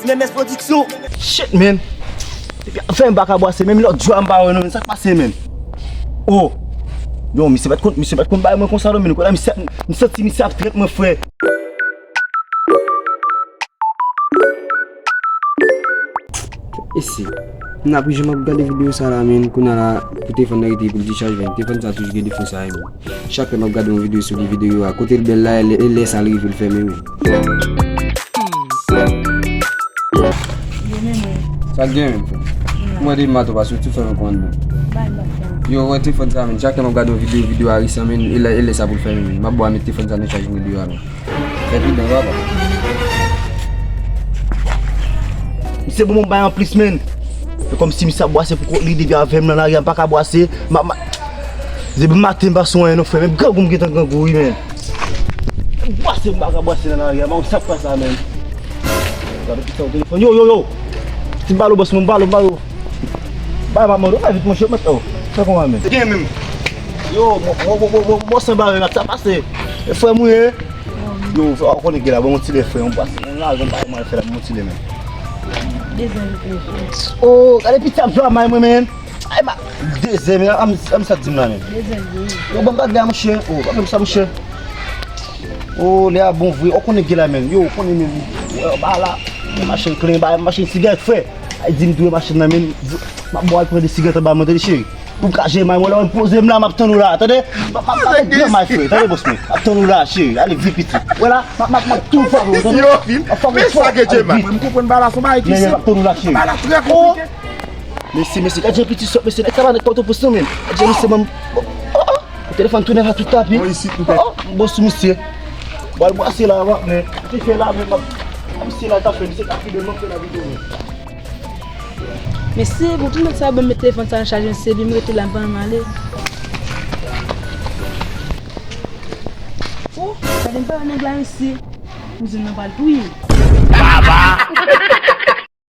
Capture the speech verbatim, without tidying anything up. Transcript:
M M S Production. Shit, man. Depi avè m pa ka bwase, menm lòt jou a m pa wè non, men sa k pase, man? Oh. Yo, misye pa t konn, misye pa t konn bay mwen konsa non, men kounye a misye, m santi misye ap trèt mwen, frè. Esi. M nan prizon, m ap gade videyo sa la, men kounye a la, pou telefòn nan rete pou l dechaje, men telefòn sa toujou gen defo sa, men. Chak lè m ap gade yon videyo sou li, videyo a, kote l bèl la, e lè, e lè sa l rive l fèmen, men. Sa gen, men, frè. Mwen de mato pa soti fè yon kòmann, men. Yo, wè telefòn sa, men. Chak lè m ap gade yon videyo, videyo a resan, men, e lè, e lè sa pou l fèmen, men. M ap bò a met telefòn sa nan chaj videyo a, men. Fè pridan, papa. Misye bon mwen bay anplis, men. Se kòmsi misye ap bwase pou kont li, depi avè m nan lari a, m pa ka bwase. Ma, ma, depi maten m pa sou anyen non, frè. Men grangou m gentan grangou, wi, men. Bwase m pa ka bwase nan lari a, m pa konn sa k pase la, men. Gade pita w telefòn. Yo, yo, yo. Ti balo, bòs mwen, balo, balo. Bay m ap mande, bay vit, monchè, mèt, oh. Fè kòman, men? Gen menm. Yo, mo, mo, mo, mo, mo, mo, san bave, sa pase. E frè m ou ye? Yo, ou konnen gen la, bon, yon ti lè frè, yon bwase. Yon lajan pa mal fè la, bon, yon ti lè, men. Dezen vit, monchè. Oh, gade pita ap jwe a may mwen, men. Ay, ma, dezen, men, an, an, sa di m la, men. Dezen, wi. Yo, ban m bag la, monchè. Oh, ban m sa, monchè. Oh, lè a bon vre. Ou konnen gen la, men. Yo, ou konnen, men. Wè, ba la. Machin klen, ba, machin sigarèt, frè. Ay, di m tou, machin nan, men. M ap ba w al pran de sigarèt anba mwen, tande, cheri. Pou m ka jere may mwen, lè w poze m la, m ap tann ou la, tande? M ap, m ap, m ap gran may, frè, tande, bòs mwen? M ap tann ou la, cheri. Ale vit, pitit. Wè la, m ap, m ap, m ap tou fòk ou, tande? M ap fòk ou fò. Mwen, m konprann ba la, se yon bagay ki senp. M ap tann ou la, cheri. Ba la trè konplike. Mesye, mesye, gad jan piti sòt, mesye, nèg sa pa nèg Pòtoprens non, men. Gad jan mesye ban m, oh, oh, oh, telefòn tou nèf a tout tapi. Mwen isit, m pè. Oh, oh, m bon sou misye. Bon, al bwase la, men, te fè la, men, m ap, misye la, ta fè, misye ta fè de mwen fè la videyo, men. Mesye, bon, tout nèg sa ban m met telefòn sa nan chaj, mesye, epi m rete la, m pa janm ale. Oh, gade m pa wè nèg la, mesye. Kouzen nan pral touye m. Baba!